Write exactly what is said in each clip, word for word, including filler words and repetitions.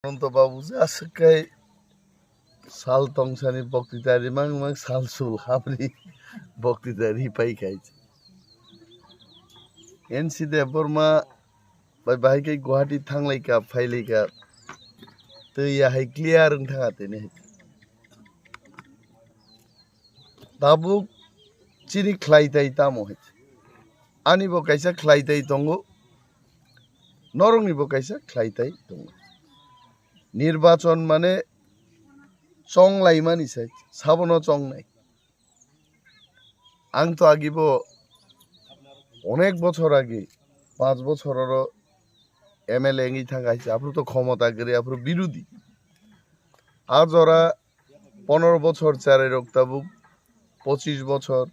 Ananto Babu je aswk kai sal tongsani boktwita rimang mang sal sul hamri boktwita ripai khai. N C Debbarma bai bahai khe Guwahati thanglaika phailaika tei yahai clear wng thanga tini hai. Tabuk chini khlaitai tamo hai. Ani bo kaisa khlaitai tongo, norokni bo kaisa khlaitai tongo. Nirbachon mane chonglaimani sai, sabono chongnai. Ang to agi bo onek bochor agi, panch bochor oro M L A wngwi thang kaisa, aphuru to khomota kwrwi, aphuru birudi. A jora pondro bochor cherai rok tabuk pochis bochor,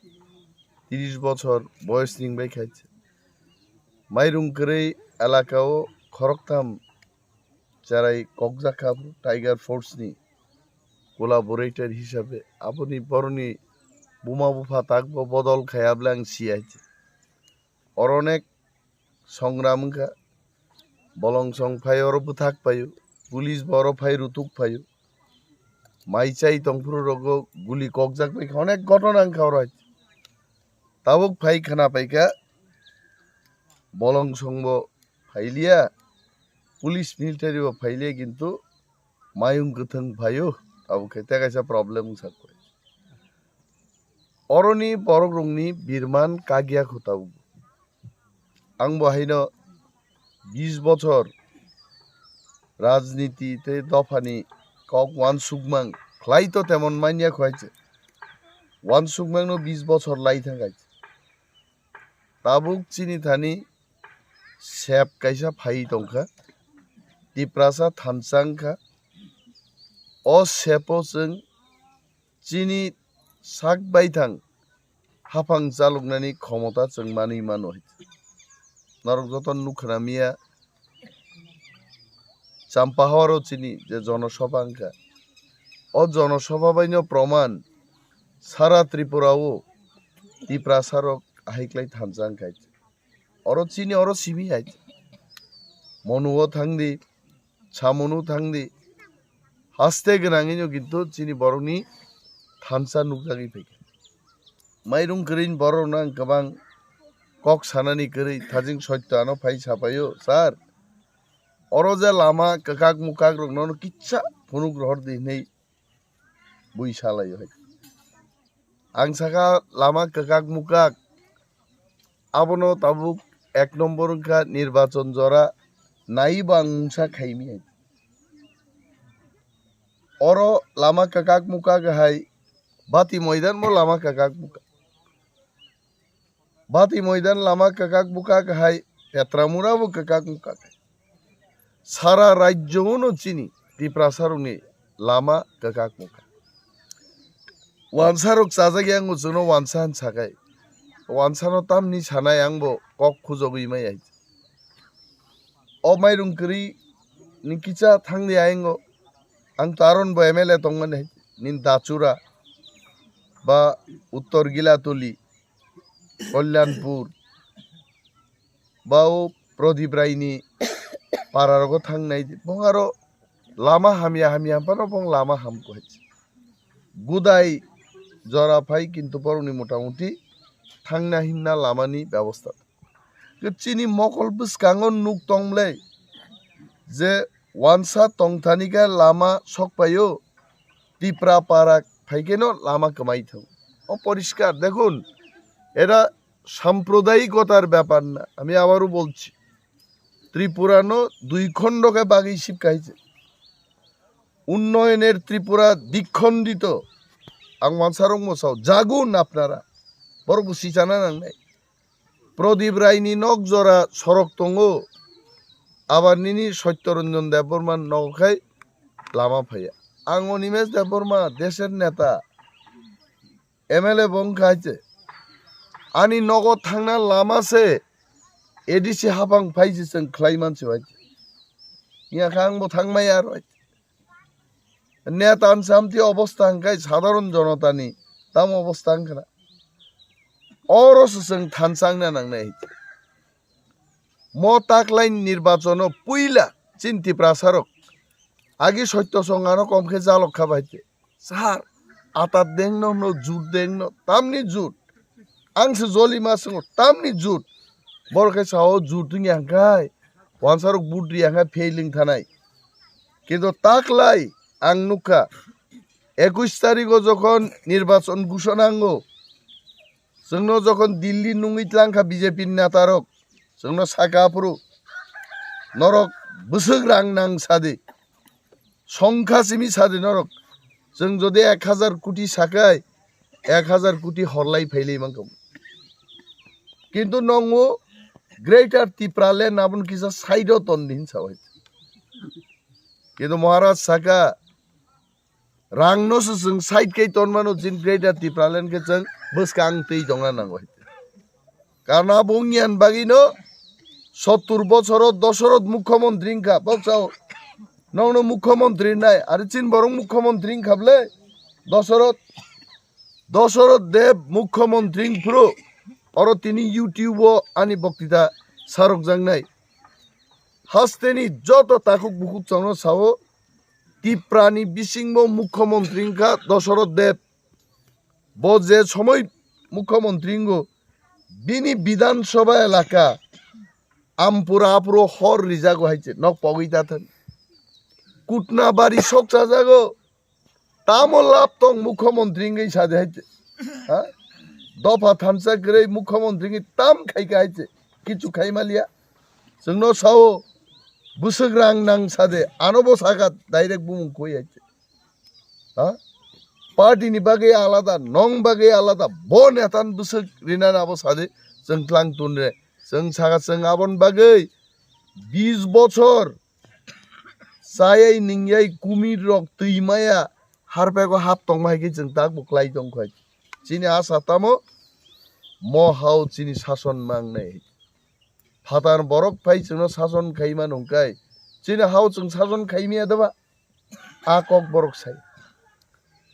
tris bochor boyos ni wngbai khaisa. Mairung kwrwi elaka o khoroktham cherai kokjak kha Tiger Force ni collaborator hisabe. Aboni boroni buma bupha tak bo bodol khaya bwle ang siya. Oro onek songram wngkha, bolong song phai oro bwthak phaio, police bo oro phai rutuk phaio, mai chai tongphuru rogo guli kokjak bai kha, onek ghotona wngkha oro hai. Tabuk phai khna paikha, bolong song bo phailiya, police military bo phailiya, kintu mayung kwthwng phaio, abo khe tei kaisa problem wngsa koi. Oroni borok rokni birman kagya kho tabuk. Ang bo haino bis bochor rajniti tei dophani kok uansukmang khlai to temon manya kho hai se. Uansukmang no bis bochor lai thang hai se. Tabuk chini thani sep kaisa phai tongkha, Tiprasa thansa wngkha. O sepo chwng chini sak baithang haphang chaloknani khomota chwng manwi mano. Norok joto nukha na miya Champahoro chini je jonosabha wngkha. O jonosabha baino proman sara Tripura o Tiprasa rok ahaiklai thansa wngkha. Oro chini oro simi hai. Monuo thangdi, Samunu thangdi. Haste gwnangwino kintu chini borokni thansa nukjagwi phaikha. Mairung kwrwini borokno ang kwbang kok sanani kwrwi thajing soitto ano phai sapaio, sir. Oro je lama kwkak mukak rokno kisa phunuk rohor di hinwi bui salaio hai. Ang saka lama kwkak mukak, abono tabuk ek nombor wngkha nirbachon jora nai bo ang mungsa khaimi hai. Oro lama kwkak mukak hai, Bati Moidan bo lama kwkak mukak. Bati Moidan lama kwkak bukak hai, Petramura bo kwkak mukak hai. Sara rajyo no chini Tiprasa rokni lama kwkak mukak. Wansa rok chajak yang bo chwngno wansa han sakai. Wansa no tamni sanai ang bo kok khujogwi mai hai. O mairung kwrwi ni kisa thangdi ayang o. Ang to aron bo M L A tongmani hai. Nin Dachura ba Uttor Gilatuli. Kalyanpur, ba o Pradip Rai ni para rogo thang nai di. Bong aro lama hamya hamya phano bong lama ham ko hai. Gudai jora phai kintu borok ni mota muti thangna himna lama ni bebosta. Ke chini mokol bwskango nuk tong le je wansa tongthani khe lama sok paio, Tipra para phai khe no lama kwmai thang. O poriskar, dekhun, era সাম্প্রদায়িকতার ব্যাপার না, আমি আবারও বলছি, ত্রিপুরানো দুই খণ্ডকে ভাগে শিক্ষা হয়েছে। উন্নয়নের ত্রিপুরা দ্বিখণ্ডিত, ang wansarok mosao jagun apnara, borok bo sichana nangnai. Pradip Raini nok jora sorok tongo, abar nini Satyaranjan Debbarma nok khai lama phaiya. Ang Animesh Debbarma, desher neta, M L A bo wngkha hai se. Ani nogo thangna lama se A D C hapang phai se chwng khlai man se bai. Iya kha ang bo thang maya aro hai. Neta ni samti obostha hwnkhe sadharon jonota ni tamo obostha wngkha na. Oro se chwng thansa wngna nangnai hai. Mo taklai nirbachono puila chini Tiprasarok Agi soitto song ano kom khe jalok kha bai te. Sir, atat deng no, no jut deng no, tamni jut. Ang se joli ma swngo, tamni jut. Bor khe sao jut wng yang khai, wansarok but ri yang khai failing thanai. Kintu taklai ang nukha, ekush tarikh o jokhon nirbachon ghoshona wngo, chwngno jokhon Delhi nungwi tlangkha B J P ni netarok, chwngno saka aphuru, norok bwswk rang nang sadi, songkha simi sadi norok. Chwng jodi ek hazar koti sakai, ek hazar koti horlai phailai mankha. Kintu nongo Greater Tipraland abono kisa side o ton di hin sa hai. Kintu Maharaj saka, rang no se chwng side kai ton mano, jin Greater Tipraland khe chwng bwskang twi tongna nango. Karna bo wngya bagwi no sottur bochoro Dosoroth mukhyamantri wngkha, boksao nongno mukhyamantri nai, ari chin borok mukhyamantri wngkha ble Dosoroth, Dosoroth Dev mukhyamantri wngphuru oro tini YouTube o ani boktita sarokjaknai. Hasteni joto takhuk bukhuk chongno sao, Tiprani bisingbo mukhyamantri wngkha Dosoroth Dev. Bo je somoi mukhyamantri wngo, bini Bidhan Sabha elaka Ampura aphuru hor rijago hai se, nok pogwi ta thang. Kutnabari sok chajago, tamo lab tong mukhyamantri wngwi sadi hai se. Ha? Dopha thansa kwrwi mukhyamantri wngwi tam khai kha hai se, kichu khai maliya. Chwngno sao, bwswk rang nang sade, ano bo saka direct bumung koi hai se. Ha? Party ni bagwi alada, nong bagwi alada, bo netan bwswk rinani abo sadi, chwng tlang tunre. Chwng saka chwng abon bagwi bis bochor chayai ningyai kumir rok twi maya harpego hap tongma hai khe chwng tak bo klai tong khai. Chini asa tamo mo hao chini sason mangnai. Phatar borok phai chwngno sason khai mano hwnkhe chini hao chwng sason khai maya deba? A kok borok sai.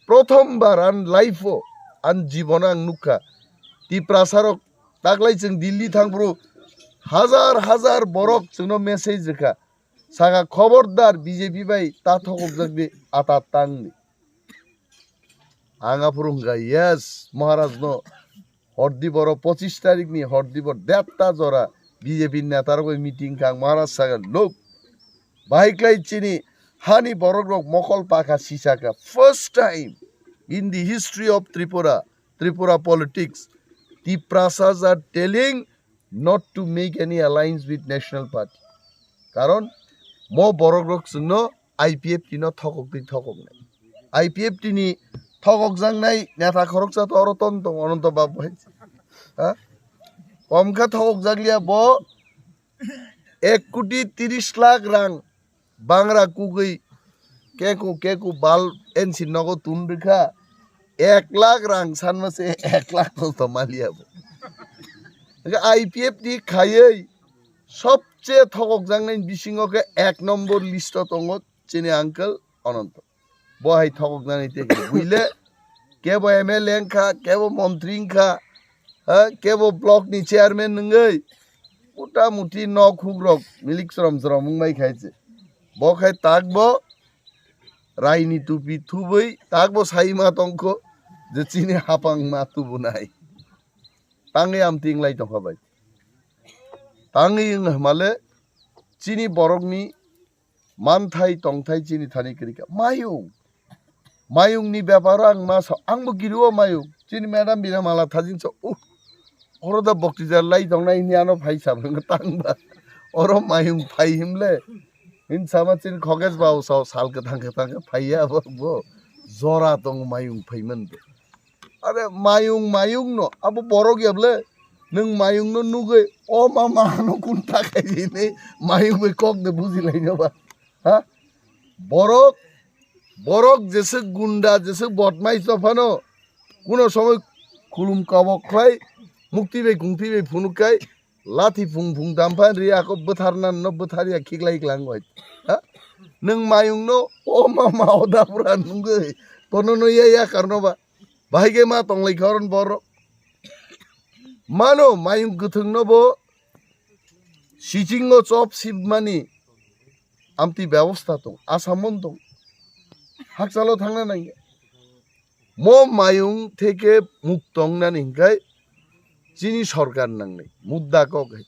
Prothom bar an life o, an jibon ang nukha, Tiprasa rok taklai chwng Delhi thangphuru hazar hazar borok chwngno message rwkha, saka, "Khobordar, B J P bai ta thokokjak di, ata tang di." Ang aphuru wngkha, "Yes, Maharaj no." Hordi boro pochis tarikh ni hordi boro detta jora B J P neta rok bai meeting kha, ang Maharaj saka, "Look, bahai klai chini hani borok rok mokol pakha sisaka, first time in the history of Tripura, Tripura politics, Tiprasas are telling not to make any alliance with National Party." Karon mo borok rok chwngno I P F T no thokok twi thokok nai. I P F T ni thokok jaknai neta khoroksa to oro ton tong Ananto Babu hai. Ha? Kom kha thokok jakliya bo ek koti tiris lakh rang bangra kugui keku keku bal N C nogo tun rikha. Ek lakh rang sanma se ek lakh to to maliya bo. Hingke I P F T khayoi sobche thokok jaknai bisingo khe ek nombor list o tongo chini uncle Ananto. Bo hai thokok nani te khe buile kebo M L A wngkha, kebo montri wngkha, ha, kebo block ni chairman wngwi mota muti nok huk rok milik chwrom chwrom wngmai khai se. Bo khai tak bo raini tupi thubui tak bo sai ma tongkho je chini hapang ma tubunai. Tangwi amtwi wng lai tongkha bai. Tangwi wng hwnmale chini borokni manthai tongthai chini thani kwrwi kha. Mayung, mayungni beparo ang ma sa, ang bo giri o mayung. Chini madam Binamala Thajin sa, "Uh, oro da boktijar lai tongnai," hwnwi ano phai sa bwrwng tang ba. Oro mayung phai himle. Hwn sama chini Khoges bau sa, sal kwthang kwthang khe phai ya bo, bo. Jora tong mayung phai man bo. Are mayung, mayung no, abo borok ya bole. Nwng mayung no nugwi, "O mama, ano kun ta khai di," hinwi mayung bai kok de buji lai no ba. Ha? Borok, borok jeswk gunda, jeswk bodmais no phano, kuno somoi khulum kabok khlai, mukti bai kungti bai phunuk khai, lathi phung phung damphan ri ako bwtharna no bwthar ya khiklai klang bai. Ha? Nwng mayung no, "O mama, o da pura nungwi, kono no ya ya karno ba." Bahai khe ma tonglai kha oron borok. Mano mayung kwthwng no bo sichingo chop sibmani amtwi bebosta tong, Assam-o tong. Hakchalo thangna nangya. Mo mayung theke mukto wngnani hinkhai chini sorkar nangnai. Mudda kok hai.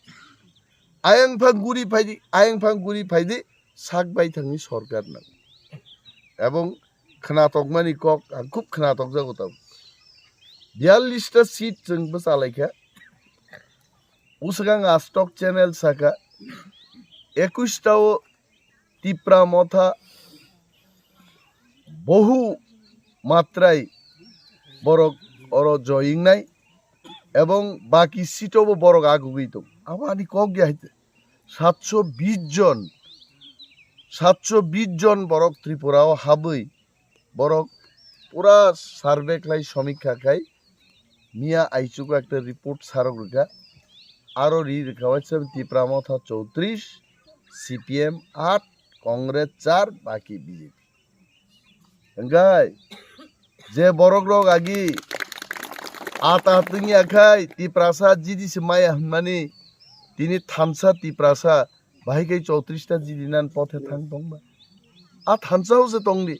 Ayang phang guri phaidi, ayang phang guri phaidi, sak bai thangni sorkar nang. Ebong khwnatokmani kok, ang khub khwnatokjago tabuk. Biyallis ta seat chwng bwchalaikha. Uswkang Astok channel saka, ekush ta o Tipra Motha bohu matrai borok oro joying nai, ebong baki seat o bo borok agugwi tong. Abo ani kok ya hai te. Satso bis jon, satso bis jon borok Tripura o habwi borok pura survey khlai, somikha khai, miya aichugo ekta report sarok rwkha. Aro ri rwkha waisa Tipra Motha chowtrish, C P M aat, Congress char, baki B J P. Hwnkhe je borok rok agi ata tungya khai Tiprasa G D C maya hwnmani, tini thansa Tiprasa bahai khai chowtrish ta G D nan pothe thang tongba. A thansa o se tongdi.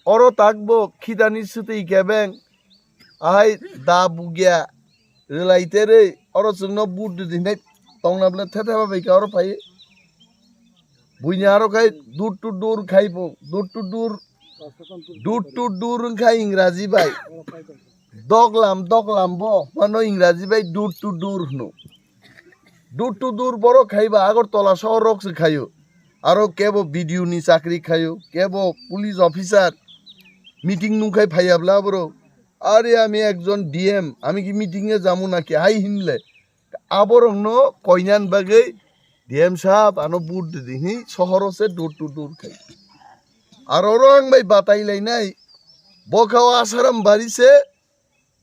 Oro tak bo khitani swtwi kebeng, ahai da bugya, rwlai terwi, oro chwngno vote rwdi hinai tongna bwle the the ba bai khe oro phai. Buini aro khai door to door khai bo, door to door, door to door wngkha Ingraji bai. Doglam, doglam bo, mano Ingraji bai door to door hwno. Door to door borok khai ba Agartala sohor rok se khaio. Aro kebo B D O ni chakri khaio, kebo police officer meeting nungkhai phaiya bla borok. Are ami ekjon D M, ami ki meeting e jamu na ki hai hinle. Aborokno koinan bagwi D M sahab ano vote rwdi hinwi sohoro se door to door khai. Aro oro ang bai batai lainai, bo kha o Asaram bari se,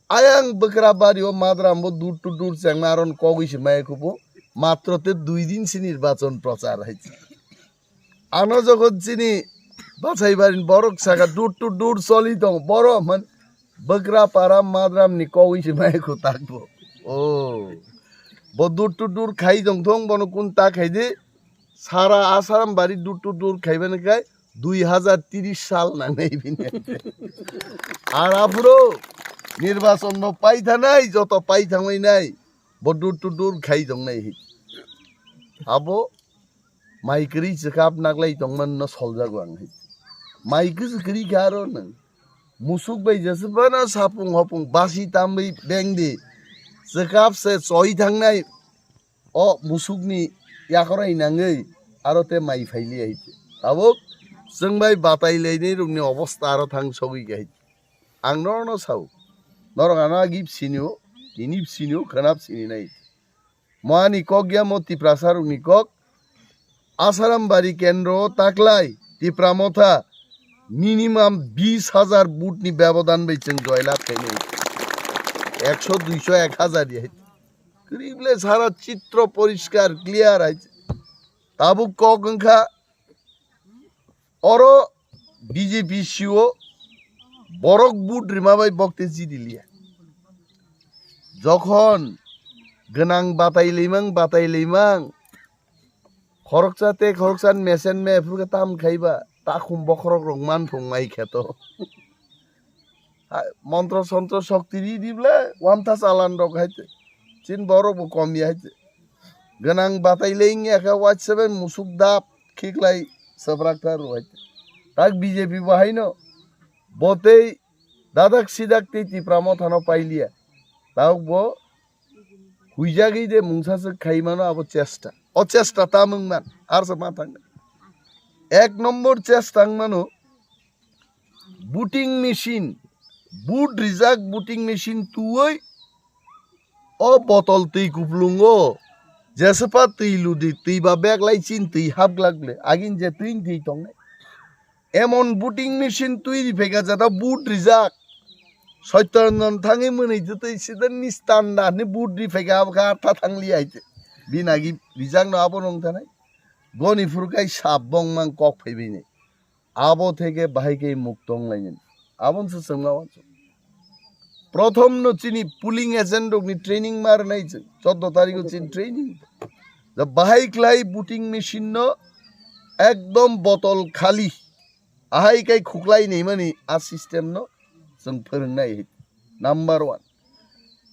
ayang bwkra bari o Madram bo door to door chengna aron kogwi se maya kubo, matro te dui din se nirbachon prochar hai se. Ano jokhon chini bachai barini borok saka door to door choli tong, borok man bwkra para Madram ni kogwi se mai khu tak bo. O bo door to door khai tong thong, bono kun ta khai di, sara Asaram bari door to door khai bani khai dui hajar tris sal nangnai bini. Ar aphuru nirbachon no pai thanai, joto pai thangwi nai bo door to door khai tong nai hi. Abo mai kwrwi chwkap naglai tongman no soljago ang hai. Mai kwchwk kwrwi khe aro nwng musuk bai jeswk phano sapung hopung basi tamwi bengdi, chwkap se choi thangnai o musukni yakorai nangwi aro te mai phaili hai. Tabuk chwng bai batai lainai rokni obosta aro thang sogwi khe hai. Ang norokno sao, norok ano agi bsini o, tini bsini o, khwnap sini nai. Mo ani kok ya, mo Tiprasa rokni kok. Asaram bari kendro o taklai Tipra Motha minimum bis hajar vote ni bebodan bai chwng joylab khainai. Ekso, duiso, ek hajar ya. Kwrwi bwle sara chitro poriskar clear hai. Tabuk kok wngkha oro B J P C O borok vote rima bai bokte jidi liya. Jokhon gwnang batai limang, batai limang, khoroksa te khoroksa mesen me phuru khe tam khaiba, takhum bokhorok rok man thung mai khe to. Ha, montro sontro sokti ri di bwle, wamtha chalan rok hai te. Chin borok bo kom ya hai te. Gwnang batai le wngya khe white seven musuk dap khiklai swbrak ta ru hai te. Tak B J P bo haino bo tei dadak sidak tei Tipra Motha no pailiya. Tabuk bo huijagwi de mungsa swk khai mano abo chesta. O chesta ta mung man, arsa ma thang. Ek nombor chesta wng mano, voting machine, vote rijak voting machine tuwi o botol twi kuplungo jeswpha twi ludi, twi ba bag lai chin twi hap glak le, agin je twi twi tongnai. Emon voting machine twi ri phaikha jata vote rijak. Soitranjan thangwi mwnwi twtwi sida ni standa ni vote ri phaikha abo kha ta thangli aite. Bini agi rijak no abo nong thanai. Goni phuru kai sab bong mang kok phaibai ni. Abo theke bahai khe mukto wnglainani. Aboni se chwngma wansuk. Prothom no chini polling agent rok ni training ma rwnai chwng. Choddo tarikh o chini training. Da bahai khlai voting machine no Ekdom botol khali. Ahai kai khuklai naimani a system no chwng phwrwngnai. Number one.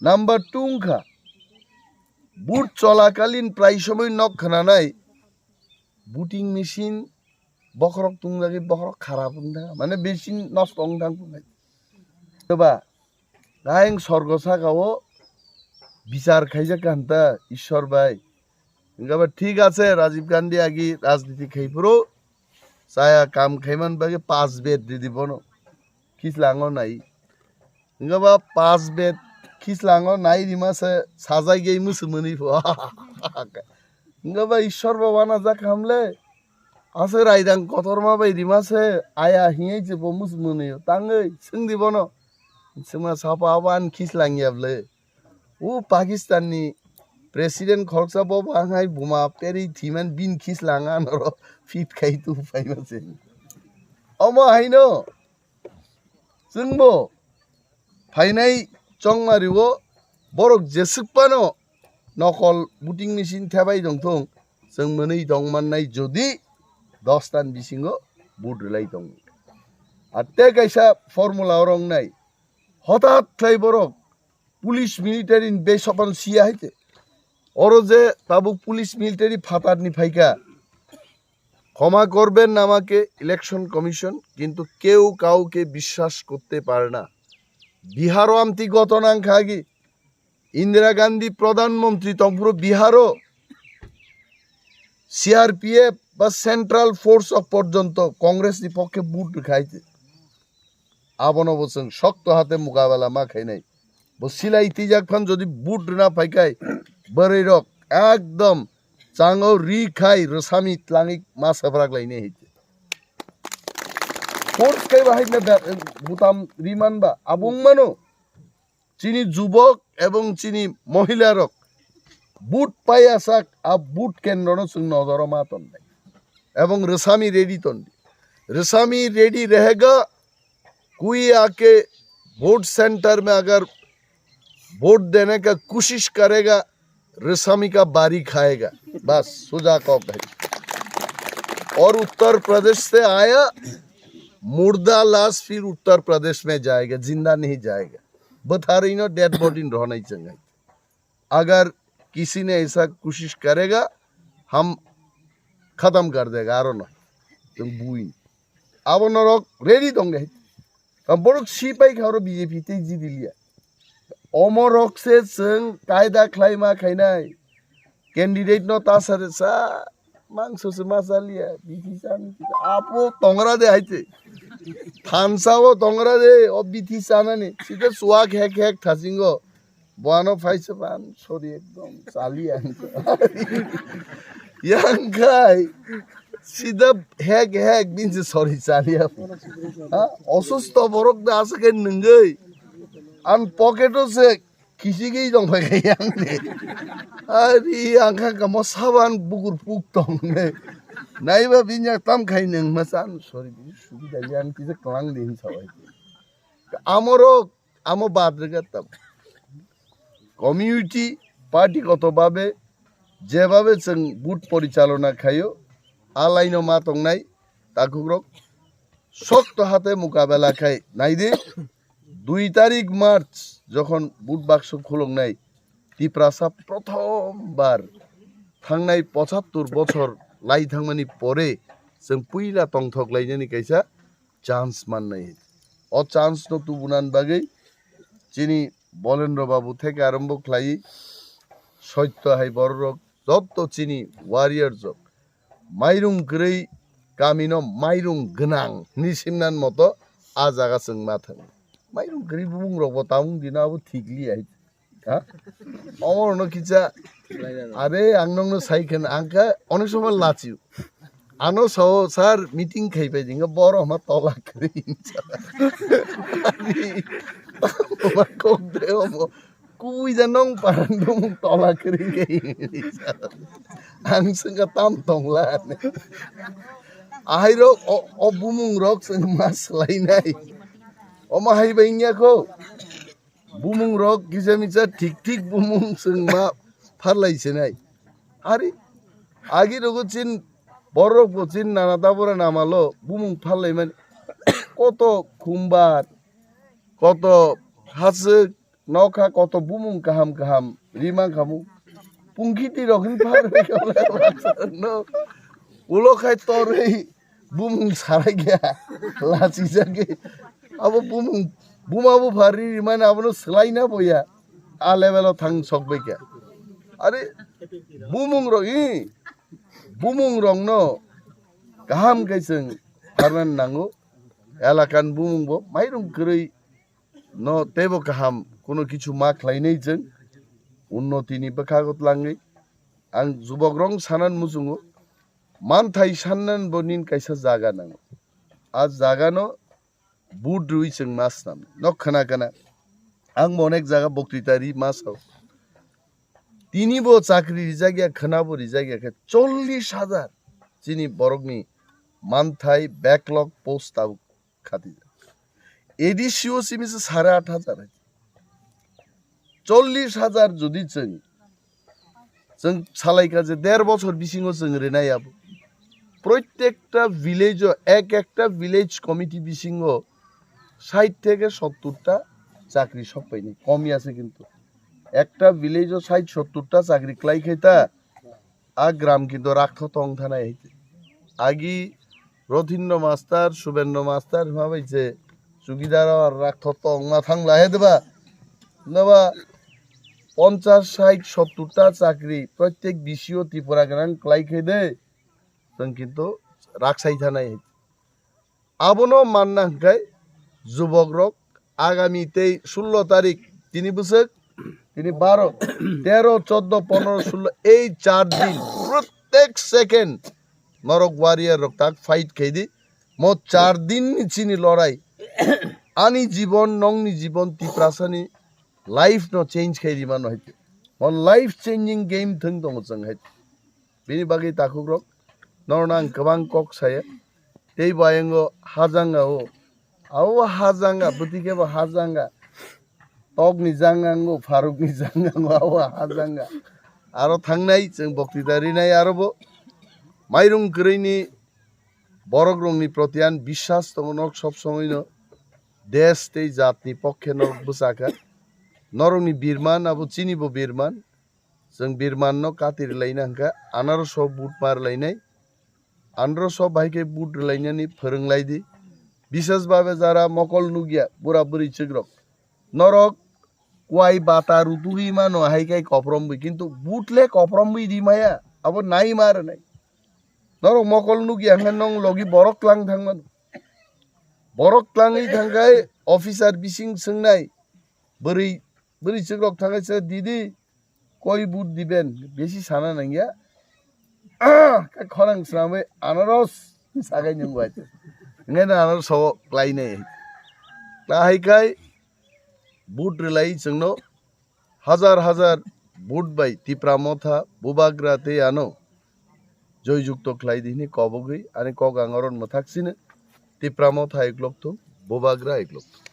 Number two wngkha, vote cholakalin prai somoi nok khwnanai voting machine bokhorok tungjagwi bokhorok kharap wng thang, mane machine nosto wng thang tongnai. Toba, ayang sorgo saka o bichar khaijak kha hwnta Ishwar bai. Hwnkhe ba thik ache, Rajiv Gandhi agi rajniti khai phuru chaya kam khaiman bagwi pass bet ridi bono. Kislango nai. Hwnkhe ba pass bet kislango nai rima se sajai gei musu mwnwi pho. Hwnkhe ba Ishwar ba wana jak hamle. Ase raidang kotorma bai rima se aya hiyai je bo musu mwnwi tangwi swngdi bono. Swngma sapa abo ani kislang ya ble. O Pakistan ni president khoroksa bo bo ang hai buma peri thiman bin khislang anoro fit khai tu phaima se. Omo haino chwngbo phainai chongmari o borok jeswk phano nokol voting machine thebai tongthung, chwng mwnwi tongmannai jodi dos tan bisingo vote rwlai tongo. Ar tei kaisa formula oro wngnai, hothat khlai borok police military ni besopan siya hai te. Oro je tabuk police military phatar ni phaikha, ক্ষমা করবেন আমাকে election commission, কিন্তু কেউ কাউকে বিশ্বাস করতে পারে না। বিহারও আমতি ঘটনা খাগি, ইন্দিরা গান্ধী প্রধানমন্ত্রী tongphuru Biharo C R P F ba central force o porjonto Congress ni pokke vote rwkhaite. Abono bo chwng sokto hate mukabela ma khainai. Bo silai twijak phan jodi vote rwna phaikhai, bwrwi rok ekdom chango ri khai rwsami tlangwi ma saprak lainai hai. Force khai bahai na da-, butam riman ba abung mano. Chini jubok ebong chini mohila rok vote paiya sak a vote kendro no chwng nojoro ma tonnai. Ebong rwsami ready tondi. Rwsami ready rehega, कोई आके vote centre में अगर वोट देने का कोशिश करेगा, रसामी का बारी खाएगा। बस, सुजा कॉक है। और उत्तर प्रदेश से आया, मुर्दा लाश फिर उत्तर प्रदेश में जाएगा, जिंदा नहीं जाएगा। बता रही ना, डेड बॉडी रहना ही चाहिए। अगर किसी ने ऐसा कोशिश करेगा, हम खत्म कर देगा, I don't know. तुम बुई। Abo norok ready tong de. Kam borok si pai kharo B J P tei jidi liya. Omo rok se chwng kaida khlai ma khainai. Candidate no ta sare sa mangso se ma cha liya. Bithi chani. Apo tongra de haite. Thansa o tongra de o bithi chanani. Sita suak hek hek thasingo. Boano phaisa ban, sorry, ekdom chali ang. Yang khai, sida hek hek binse sorry chali ang. Ha? Osusto borok da asa khe nungui. An pocket o se kisi gei dong phai yang de. Ari ang kha kamo saban bukur puk tong ne. Naiba binya tam khai nung ma san, sorry, bi subida yang kisa klang din sawai. Amorok amo bad rwgwi tamo. Community party goto babe jebabe chwng vote porichalona khaio, a laino ma tongnai takhukrok sokto hate mukabela khai naidi. Dui tarik March jokhon vote bakso khuloknai, Tiprasa prothom bar thangnai pochattor bochor lai thangmani pore chwng puila tongthok lainani kaisa chance mannai. O chance no tubunan bagwi chini Bolendra Babu theke arombo khlai soitto hai bororok jotto chini warrior rok mairung kwrwi kamino mairung gwnang hinwi simnan moto a jaga chwng ma thang. Mairung kwrwi bumung rokbo tamung dino abo thik li hai. Ha? Omorno kisa, are ang nongno sai khen ang kha onek somoi lachiu. Ano sao sir meeting khai pai jinga boro ma tola kri. Ari, ma kok de omo. Kui da nong parang dong tola kri ke. Ang sengka tam tong la. Ahai rok o, o bumung rok seng mas lai nai. Omo hai bai nya ko. Bumung rok kisa misa thik thik bumung chwng ma pharlai se nai. Ari agi rogo chin Borok bo chini nana tabura namalo bumung phallaimani. Koto khumbar, koto haswk, nokha koto bumung kaham kaham rima khamu. Pungkhiti rok hin pharwi khamu no. Ulo khai torwi bumung sarai kya lachijagwi. Abo bumung buma bo pharwi rimani abono swlaina boya. A level o thang sok bai kya. Are bumung rok i bumung rok no kaham khe chwng pharnani nango. Elakan bumung bo mairum kwrwi no teibo kaham kuno kichu ma khlainai chwng unnoti ni bwkhago tlangwi. Ang jubok rong sanan muchungo manthai sannan bo nin kaisa jaga nango. A jaga no but rwi chwng ma snam no khna khna. Ang bo onek jaga boktwita ri ma sao. Tini bo chakri rijak ya khna bo rijak ya khe chollish hajar chini borokni manthai backlog post tabuk khatijak. A D C o simi se sare aat hajar hai. Chollish hajar jodi chwng, chwng salaikha je der bochor bisingo chwng rinai abo. Proitekta village o ek ekta village committee bisingo sait theke sottur ta chakri sokpaini, komi ase kintu. Ekta village o sait sottur ta chakri klai khai ta, a gram kintu raktho tong thanai hai. Agi Rothindo master, Subendro master hwnma bai je chukidar o raktho tong ma thang la he deba. Naba ponchas, sait, sottur ta chakri proitek B C o Tripura ganang klai khai de. Chwng kintu raksai thanai hai. Abono manna hwnkhe jubok rok agami tei sullo tarik, tini bwswk, tini baro, tero, choddo, pondro, sullo, ei char din, protek second norok warrior rok tak fight khai di. Mo char din ni chini lorai, ani jibon, nongni jibon, Tiprasani life no change khai di mano hai. Mo life changing game thwng tongo chwng hai. Bini bagwi takhuk rok norokno ang kwbang kok saya. Tei bo ayang o hajanga o, abo hajanga, bwtwi khe bo hajanga. Tokni jangango, pharukni jangango, abo hajanga. Aro thangnai chwng boktwita rinai aro bo. Mairung kwrwini borok rokni proti ang biswas tongo, nok sob somoino desh tei jatni pokkhe norok bwchakha. Norokni birman abo chini bo birman. Chwng birman no kati rwlaina hwnkha, anaro so but ma rwlainai. Anaro so bahai khe but rwlainani phwrwng lai di. Bishes babe jara mokol nukya, bura bwrwi chwk rok. Norok kuai bata rutugwi mano hai khai koprom bwi, kintu but le koprom bwi ri maya, abo nai ma rwnai. Norok mokol nukya hwnkhe nong logi borok tlang thang mano. Borok tlangwi thang khai officer bising swngnai, bwrwi, bwrwi chwk rok thang khai se, "Didi, koi but diben?" Besi sana nangya. Khe khorang swnamwi anaros sagai nung bai. Ngai na anaros so klai nai. Kahai kai but rwlai chwngno hajar hajar but bai Tipra Motha, Bubagra tei ano joy jukto khlai di hwnwi kobogwi ani kok ang oron mwthak sino. Tipra Motha eklok thung, Bubagra eklok thung.